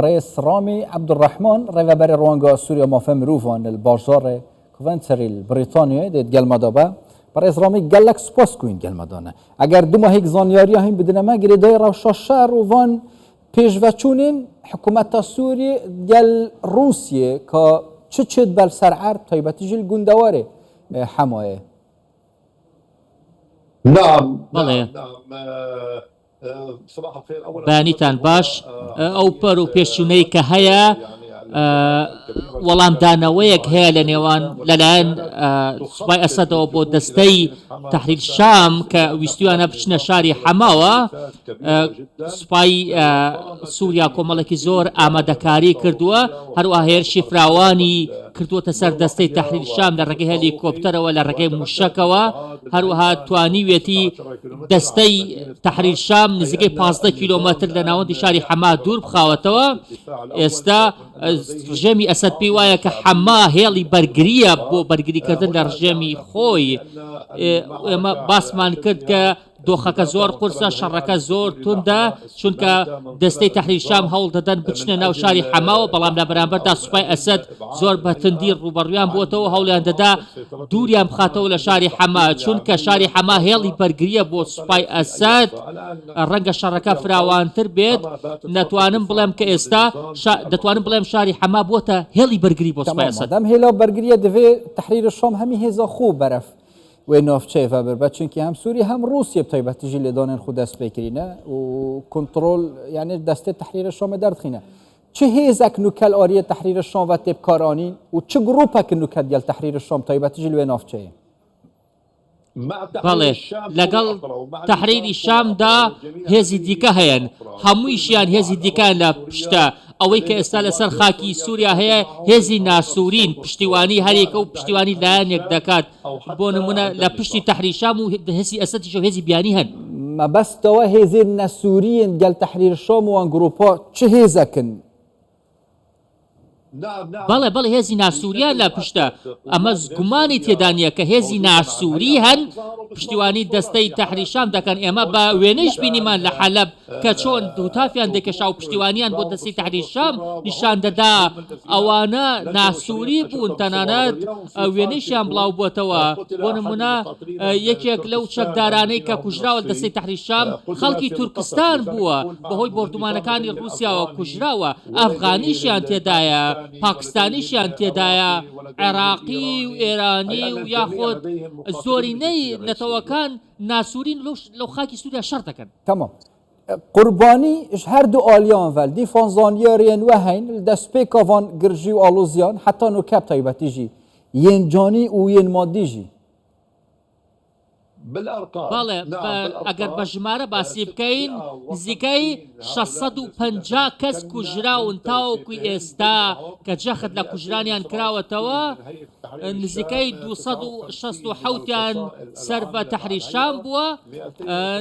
بەڕێز ڕامی عەبدولڕەحمان، ڕێڤەبەری ڕوانگا سووریا مافە مروڤان ل باژاڕێ کوڤەنتری ل بریتانیایێ دێت گەل مەدا بە. بەڕێز ڕامی گەلەک سوپاس کوین گەل مەدانە. ئەگەر دو ماهێک زانیاریا هین بدنە مە گرێدای ڕەوشا شەڕ و ڤان پێشڤەچوونێن حکوومەتا سووریێ گەل ڕووسیێ کا چ چێت بەل سەر عەرد تایبەتی ژ ل گوندەوارێ حەمایێ. بەڵێ. بەیانیتان باش ئەو پەر و پێشچوونەی کە هەیە وەڵامدانەوەیەک هەیە لە نێوان لەلایەن سوپای ئەسەدەوە بۆ دەستەی تەحریر شام کە ویستویانە بچنە شاری حەماوە سوپای سووریا کۆمەڵێکی زۆر ئامادەکاری کردووە هەروە هێرشی فراوانی کردووەتە سەر دەستەی تەحریر شام لە ڕێگەی هەلیکۆپتەرەوە لە ڕێگەی موشەکەوە هەروەها توانیویەتی دەستەی تەحریر شام نزیکەی 15 کیلۆمەتر لە ناوەندی شاری حەما دوور بخاوەتەوە ئێستا ڕژێمی ئەسەد پێی وایە کە حەما هێڵی بەرگریە بۆ بەرگریکردن لە ڕژێمی خۆی ئێمە باسمان کرد کە دۆخەکە زۆر قورسە، شەڕەکە زۆر توندە، چونکە دەستەی تەحریر شام هەوڵ دەدەن بچنە ناو شاری حەماوە، بەڵام لە بەرامبەردا سوپای ئەسەد زۆر بە توندی ڕووبەڕوویان بووەتەوە، هەوڵیان دەدا دووریان بخاتەوە لە شاری حەما، چونکە شاری حەما هێڵی بەرگرییە بۆ سوپای ئەسەد، ڕەنگە شەڕەکە فراوانتر بێت، نەتوانم بڵێم کە ئێستا دەتوانم بڵێم شاری حەما بووەتە هێڵی بەرگری بۆ سوپای ئەسەد. تەمام هێلا بەرگرییە دڤێ تەحریر شام هەمی هێزا خۆ بەرەف وێ ناوچەیە ڤە بربە چونکی هەم سووری هەم ڕووسیە بتایبەتیژی لێدانێن خو دەست پێ کرینە و کونترۆل یعنی دەستێ تەحریرە شامە دەردخینە چ هێزەک نوکەل ئاریە تەحریرە شام ڤە تێ بکارانین و چ گروپەک نوکەت گەل تەحریرە شام تایبەتیژی لوێ ناوچەیە؟ بەڵێ لەگەڵ تەحریری شامدا هێزی دیکە هەیەن هەموویشیان هێزی دیکەیان لە پشتە ئەوەی کە ئێستا لەسەر خاکی سووریا هەیە هێزی ناسوورین پشتیوانی هەرێکە و پشتیوانی لایەنێک دەکات بۆ نمونە لە پشتی تەحریر شام و هێزی ئەسەدیش و هێزی بیانی هەن. مەبەستەوە هێزێن نەسووریێن گەل تەحریر شام و وان گرووپا چ هێزەکن؟ بەڵێ بەڵێ هێزی ناسووریان لە پشتە، ئەمە گومانی تێدا نییە کە هێزی ناسووری هەن پشتیوانی دەستەی تەحریر شام دەکەن، ئێمە بە وێنەیش بینیمان لە حەلەب کە چۆن هوتافیان دەکێشا و پشتیوانیان بۆ دەستەی تەحریر شام نیشان دەدا، ئەوانە ناسووری بوون تەنانەت وێنەیشیان بڵاو بووەتەوە، بۆ نموونە یەکێک لەو چەکدارانەی کە کوژراوە لە دەستەی تەحریر شام خەڵکی تورکستان بووە، بەهۆی بۆردومانەکانی ڕووسیاوە کوژراوە، ئەفغانیشیان تێدایە، پاکستانیشیان تێدایە، عێراقی و ئێرانی و یاخود زۆرینەی نەتەوەکان ناسوورین لەو خاکی سووریا شەڕ دەکەن. تەمام. قوربانی ژ هەر دو ئالیان ڤە دیفان زانیاریێن وە هەین ل دەسپێکا ڤان گرژی و ئاڵۆزیان حەتا نوکە بتایبەتی ژی یێن جانی و یێن مادی ژی. بەڵێ، ئەگەر بە ژمارە باسی بکەین نزیکەی 650 کەس کوژراون تاوەکو ئێستا کە جەخت لە کوژرانیان کراوەتەوە، نزیکەی 267 یان سەر بە تەحریر شام بووە،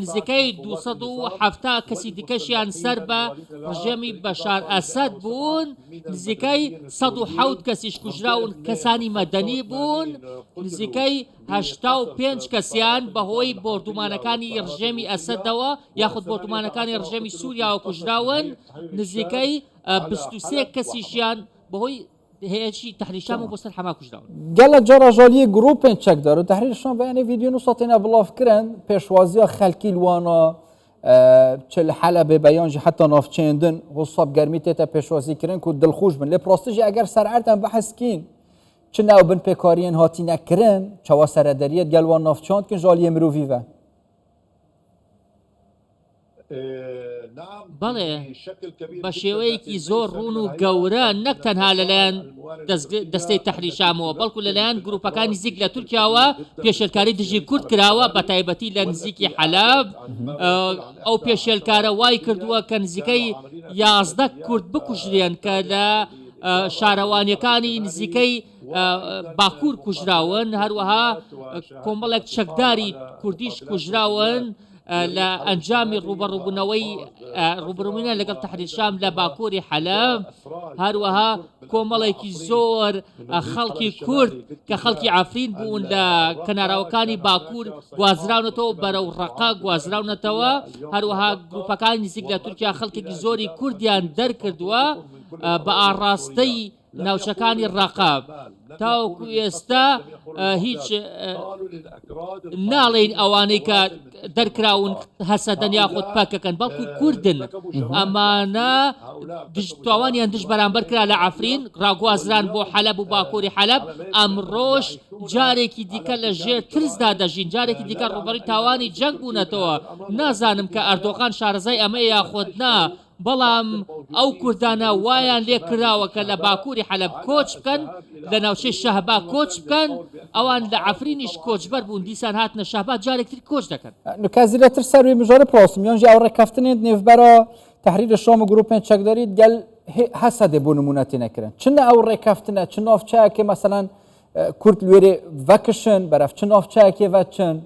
نزیکەی 270 کەسی دیکەشیان سەر بە ڕژێمی بەشار ئەسەد بوون، نزیکەی 107 کەسیش کوژراون کەسانی مەدەنی بوون، نزیکەی 85 کەسیان بەهۆی بۆردومانەکانی ڕژێمی ئەسەدەوە یاخود بۆردومانەکانی ڕژێمی سووریاوە کوژراون، نزیکەی 23 کەسیشیان بەهۆی هێرشی تەحریر شام و بۆ سەر حەما کوژراون. گەلەک جارا ژالیێ گرووپێن چەکدار و تەحریر شام ڤە یانێ ڤیدیۆ نووسا تێنە بڵاڤ کرن پێشوازیا خەلکی لوانا چ لە حەلەبێ بە یان ژی حەتا ناڤچەیێن دن هوسا بگەرمی تێتە پێشوازی کرن کو دڵخوش بن لێ پراستی ژی ئەگەر سەر عەرد ئەم بەحس کین چ ناو بن پێکاریێن هاتینە کرن چەوا سەرەدەریێت گەل وان ناڤچان کن ژالیێ مروڤی ڤە. بەڵێ، بە شێوەیەکی زۆر ڕوون و گەورە نەک تەنها لەلایەن دەستەی تەحریر شامەوە، بەڵکو لەلایەن گروپەکانی نزیک لە تورکیاوە پێشێلکاری دژی کورد کراوە، بەتایبەتی لە نزیکی حەلەب. ئەو پێشێلکارە وای کردووە کە نزیکەی 11 کورد بکوژرێن کە لە شارەوانیەکانی نزیکەی باکوور کوژراون، هەروەها کۆمەڵێک چەکداری کوردیش کوژراون. لە ئەنجامی ڕووبەڕووبوونەوەی ڕووبەڕووبوونیان لەگەڵ تەحریر شام لە باکووری حەلەب، هەروەها کۆمەڵێکی زۆر خەڵکی کورد کە خەڵکی عەفرین بوون لە کەناراوەکانی باکوور گوازراونەتەوە بەرەو ڕەقە گوازراونەتەوە، هەروەها گروپەکانی نزیک لە تورکیا خەڵکێکی زۆری کوردیان دەرکردووە بە ئاڕاستەی ناوچەکانی ڕەقە. تاوەکو ئێستا هیچ ناڵێین ئەوانەی کە دەرکراون هەسەدەن یاخود پەکەکەن بەڵکو کوردن ئەمانە تاوانیان دژ بەرامبەر کرا لە عەفرین ڕاگوازران بۆ حەلەب و باکووری حەلەب ئەمڕۆش جارێکی دیکە لە ژێر ترسدا دەژین جارێکی دیکە ڕووبەڕووی تاوانی جەنگ بوونەتەوە نازانم کە ئەردۆغان شارەزای ئەمەیە یاخود نا بەڵام ئەو کوردانە وایان لێ کراوە کە لە باکووری حەلەب کۆچ بکەن، لە ناوچەی شەهبا کۆچ بکەن، ئەوان لە عەفرینیش کۆچبەر بوون، دیسان هاتنە شەهبا جارێک تر کۆچ دەکەن. نوکە زیرەتر سەر وی مژارە پراوستم یان ژی ئەو ڕێکەفتنێ نێڤبەرا تەحریر شام و گروپێن چەکداری گەل هەسەدێ بۆ نمونە تێنە کرن چ نە ئەو ڕێکەفتنە چ ناوچەیەکێ مەسەلەن کورد لوێرێ ڤەکشن بەرەف چ ناوچەیەکێ ڤەچن؟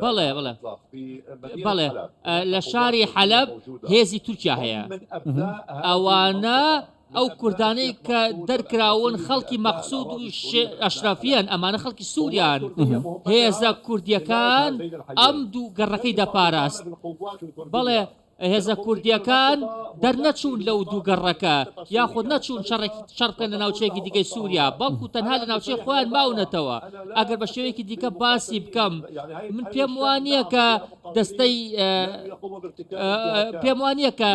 بەڵێ بەڵێ بەڵێ لە شاری حەلەب هێزی تورکیا هەیە ئەوانە ئەو کوردانەی کە دەرکراون خەڵکی مەقسود و ئەشرافیان ئەمانە خەڵکی سووریان هێزە کوردیەکان ئەم دوو گەڕەکەی دەپاراست بەڵێ هێزە کوردییەکان دەرنەچوون لەو دوو گەڕەکە، یاخود نەچوون شەڕێکی شەڕ بکەن لە ناوچەیەکی دیکەی سووریا، بەڵکو تەنها لە ناوچەی خۆیان ماونەتەوە. ئەگەر بە شێوەیەکی دیکە باسی بکەم، من پێم وا نییە کە دەستەی پێم وا نییە کە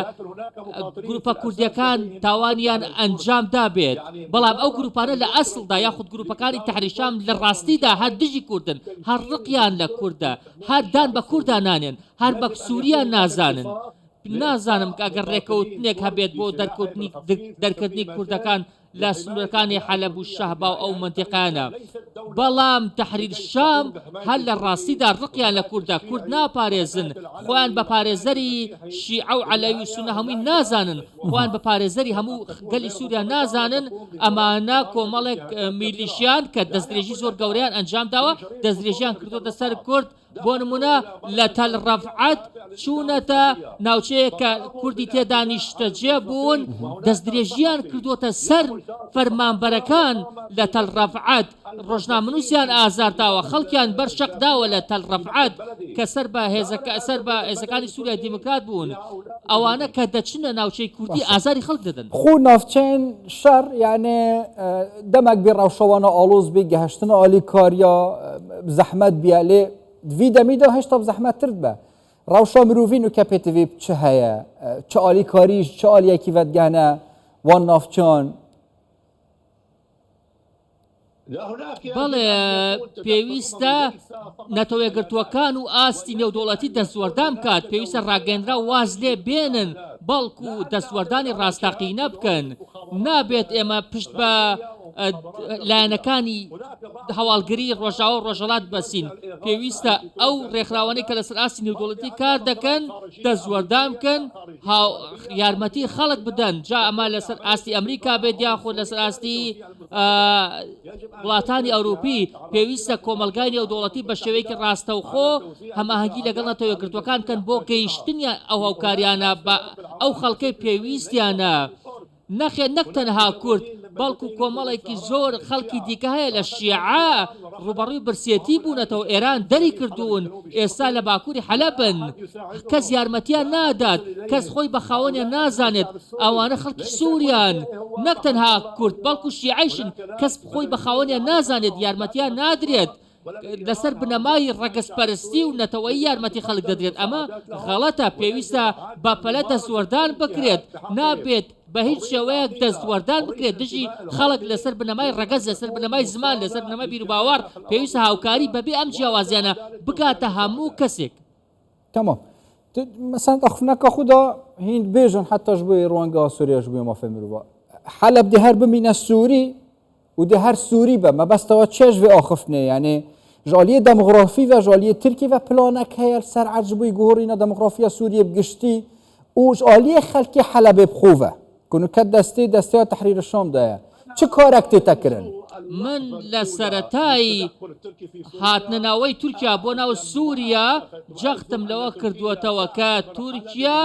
گروپە کوردییەکان تاوانیان ئەنجام دابێت، بەڵام ئەو گروپانە لە ئەسڵدا یاخود گروپەکانی تەحریر شام لە ڕاستیدا هەر دژی کوردن، هەر ڕقیان لە کوردە، هەر دان بە کوردا نانێن. هەر بە سووریا نازانن. نازانم کە ئەگەر ڕێکەوتنێک هەبێت بۆ دەرکەوتنی دەرکردنی کوردەکان لە سنوورەکانی حەلەب و شەهبا و ئەو مەنتیقانە. بەڵام تەحریر شام هەر لە ڕاستیدا ڕقیان لە کوردە، کورد ناپارێزن، خۆیان بە پارێزەری شیعە و عەلەوی و سوننە هەمووی نازانن، خۆیان بە پارێزەری هەموو گەلی سووریا نازانن، ئەمانە کۆمەڵێک میلیشیان کە دەستدرێژی زۆر گەورەیان ئەنجامداوە، دەستدرێژیان کردۆتە سەر کورد، بۆ نمونە لە تەل ڕەفعەت چوونەتە ناوچەیەک کە کوردی تێدا نیشتەجێ بوون، دەستدرێژییان کردووەتە سەر فەرمانبەرەکان لە تەل ڕەفعەت، ڕۆژنامەنووسیان ئازار داوە، خەڵکیان بەر شەق داوە لە تەل ڕەفعەت کە سەر بە سەر بە هێزەکانی سووریای دیموکرات بوون، ئەوانە کە دەچنە ناوچەی کوردی ئازاری خەڵک دەدەن. خۆ ناوچەێن شەڕ یانێ دەمەک بێ ڕەوشەوانە ئاڵۆز بێ گەهشتنە ئالیکاریا زەحمەت بیە لێ ڤی دەمیدا هێشتا زەحمەتتر بە ڕەوشا مروڤی نوکە پێتڤی چ هەیە چ ئالیکاریش چ ئالیەکی ڤەدگەنە وان ناوچان. بەڵێ پێویستە نەتەوەیەکگرتووەکان و ئاستی نێودەوڵەتی دەستوەردان بکات، پێویستە ڕاگەیەندراو واز لێ بێنن، بەڵکو دەستوەردانی ڕاستەقینە بکەن، نابێت ئێمە پشت بە لایەنەکانی هەواڵگری ڕۆژاوا و ڕۆژهەڵات ببەستین، پێویستە ئەو ڕێکخراوانەی کە لەسەر ئاستی نێودەوڵەتی کار دەکەن دەستوەردان بکەن، یارمەتی خەڵک بدەن، جا ئەمە لەسەر ئاستی ئەمریکا بێت یاخود لەسەر ئاستی وڵاتانی ئەوروپی پێویستە کۆمەڵگای نێودەوڵەتی بە شێوەیەکی ڕاستەوخۆ هەماهەنگی لەگەڵ نەتەوە یەکگرتووەکان بکەن بۆ گەیشتنی ئەو هاوکاریانە بە ئەو خەڵکەی پێویستیانە. نەخێر نەک تەنها کورد بەڵکو کۆمەڵێکی زۆر خەڵکی دیکە هەیە لە شیعە ڕووبەڕووی برسێتی بوونەتەوە ئێران دەری کردوون ئێستا لە باکووری حەلەبن کەس یارمەتیان نادات کەس خۆی بە خاوەنیان نازانێت ئەوانە خەڵکی سوریان نەک تەنها کورد بەڵکو شیعەیشن کەس خۆی بە خاوەنیان نازانێت یارمەتیان نادرێت لەسەر بنەمای ڕەگەزپەرستی و نەتەوەیی یارمەتی خەڵک دەدرێت ئەمە غەڵەتە پێویستە بەپەلە دەستوەردان بکرێت نابێت بە هیچ شێوەیەک دەستوەردان بکرێت دژی خەڵک لەسەر بنەمای ڕەگەز لەسەر بنەمای زمان لەسەر بنەمای بیروباوەڕ پێویستە هاوکاری بەبێ ئەم جیاوازیانە بگاتە هەموو کەسێک. تمام مثلا ئەخفنەکە خودا هیند بێژن حتاش بۆی ڕوانگا سووریاش بووە مافی مرۆڤ حەلەب دێ هەر بمینە سووری و دێ هەر سووری بە مەبەستەوە چێژ vê ئاخفتنێ یانێ ji aliyê demografî ve ji aliyê Tirkî ve planek heye li ser erd ji bo guherîna demografiya Sûriyê bi giştî û ji aliyê xelkê Helebê bi xwe ve ku nû ket destê desteya Tehrîr Şam de ye. Çi karek tê te kirin? من لە سەرەتای هاتنەناوەی تورکیا بۆ ناو سووریا جەختم لەوە کردووەتەوە کە تورکیا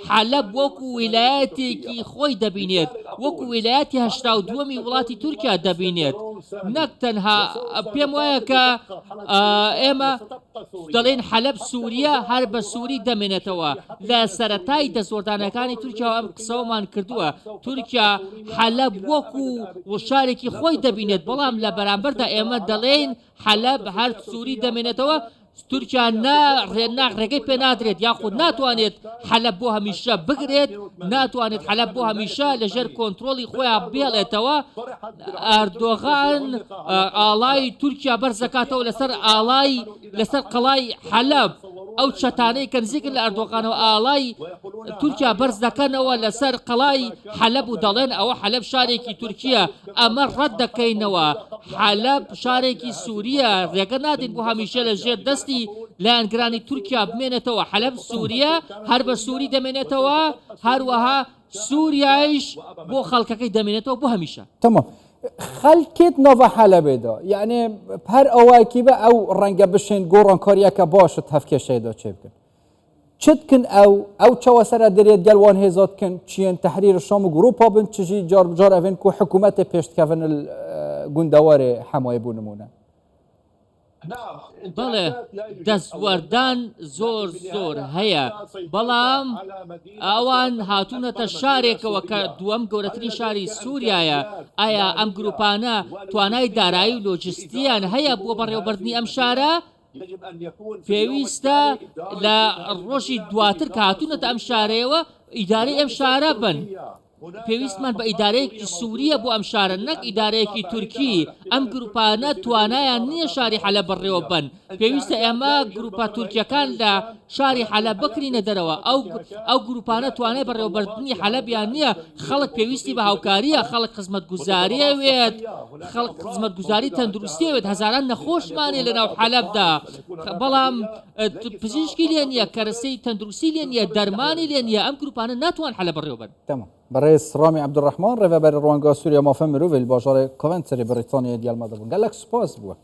حەلەب وەکو ویلایەتێکی خۆی دەبینێت، وەکو ویلایەتی 82ەمی وڵاتی تورکیا دەبینێت، نەک تەنها پێم وایە کە ئێمە دەڵێین حەلەب سووریە هەر بە سووری دەمێنێتەوە. لە سەرەتای دەستوەردانەکانی تورکیاوە ئەم قسەوەمان کردووە، تورکیا حەلەب وەکو شارێکی خۆی دەبینێت، بەڵام لە بەرامبەردا ئێمە دەڵێین حەلەب هەر سووری دەمێنێتەوە، تورکیا نا ڕێگەی پێ نادرێت یاخود ناتوانێت حەلەب بۆ هەمیشە بگرێت، ناتوانێت حەلەب بۆ هەمیشە لەژێر کۆنترۆڵی خۆیان بێڵێتەوە. ئەردۆغان ئاڵای تورکیا بەرزەکاتەوە لەسەر ئاڵای لەسەر قەڵای حەلەب، ئەو چەتانەی کە نزیکن لە ئەردۆغانەوە ئاڵای تورکیا بەرز دەکەنەوە لەسەر قەڵای حەلەب و دەڵێن ئەوە حەلەب شارێکی تورکیە، ئەمە ڕەت دەکەینەوە، حەلەب شارێکی سوریە، ڕێگە نادەین بۆ هەمیشە لە ژێر دەستی لایەنگرانی تورکیا بمێنێتەوە، حەلەب سوریە هەر بە سوری دەمێنێتەوە، هەروەها سوریایش بۆ خەڵکەکەی دەمێنێتەوە بۆ هەمیشە. تەمام خەلکێت ناڤە حەلەبێدا یەعنی هەر ئاوایەکی بە ئەو ڕەنگە بشێن گۆڕانکاریەکە باشت هەفکێشەیەدا چێ بکەن چ دکن ئەو ئەو چەوە سەرە درێت گەل وان هێزا دکن چیەن تەحریر شام و گروپا بن چژی جار بجار ئەڤێن کو حکوومەتێ پێش دکەڤن گوندەوارێ حەمایێ بوو نمونە. بەڵێ دەستوەردان زۆر زۆر هەیە، بەڵام ئەوان هاتوونەتە شارێکەوە کە دووەم گەورەترین شاری سووریایە، ئایا ئەم گرووپانە توانای دارایی و لۆجستییان هەیە بۆ بەڕێوەبردنی ئەم شارە؟ پێویستە لە ڕۆژی دواتر کە هاتوونەتە ئەم شارەیەوە ئیدارەی ئەم شارە بن. پێویستمان بە ئیدارەیەکی سوورییە بۆ ئەم شارە نەک ئیدارەیەکی تورکی، ئەم گروپانە توانایان نییە شاری حەلەب بەڕێوەببەن، پێویستە ئێمە گروپە تورکییەکان لە شاری حەلەب بکرینە دەرەوە، ئەو ئەو گروپانە توانای بەڕێوەبردنی حەلەبیان نییە، خەڵک پێویستی بە هاوکارییە، خەڵک خزمەتگوزاری ئەوێت، خەڵک خزمەتگوزاری تەندروستی ئەوێت، هەزاران نەخۆشمان هەیە لەناو حەلەبدا، بەڵام پزیشکی لێ نییە، کەرەسەی تەندروستی لێ نییە، دەرمانی لێ نییە، ئەم گروپانە ناتوان حەلەب بەڕێوەبەن. تەمام. بەڕێز ڕامی عەبدولڕەحمان، ڕێڤەبەری ڕوانگا سووریا مافە مروڤ لە باژارێ کۆڤنتری بریتانیا دیالمە دەبوون. گەلەک سوپاس بووە.